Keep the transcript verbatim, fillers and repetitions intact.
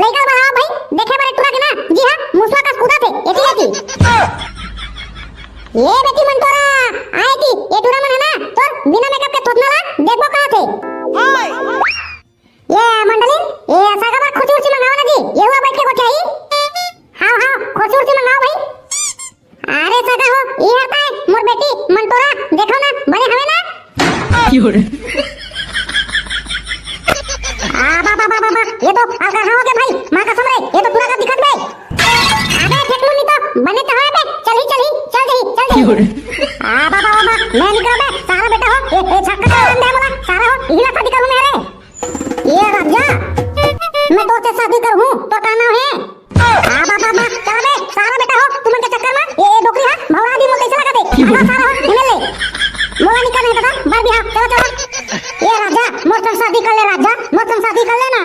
लइका बढ़ावा भाई, देखे बर ए टुरा के ना, जी हाँ, मुसवा कस कूदत हे, एती एती। ए बेटी मंटोरा, आ एती, ए टुरा मन हे ना, तोर बिना मेकअप के थोथना ला देखबो कहत हे। ए मंडली, ए सगा बर खुरसी उरसी मंगावा ना जी, ए हुआ बैठ के गोठियाही। हाँ, हाँ, खुरसी उरसी मंगावा भाई। अरे सगा हो, ए हर ताय मोर बेटी मंटोरा, देखो ना, बने हवे ना? आ, बा, बा, बा, बा, बा, ए तो अलगा हो गे भाई, माँ कसम रे, ए तो पूरा का दिखत बे। अबे फेकलू नी तो, बने तो हवे बे, चल ही, चल ही, चल जही, चल जही। आ, बा, बा, बा, बा, मैं निकल बे, सारा बेटा हो, ए, ए, छक्का का नाम दे बोला, सारा हो, इही ला शादी करूँ मैं रे। ए राजा, मैं तो से शादी करूँ, तो का नाम है? आ, बा, बा, बा, चल बे, सारा बेटा हो, तुमन के चक्कर में, ए, ए डोकरी हा, भौरा दी मोर कैसे लगा दे? भागो सारा हो, इन्हें ले। मोला निकल नहीं पता, बर बिहाव, चलो, चलो। ए राजा, मोर संग शादी कर ले राजा, मोर संग शादी कर लेना।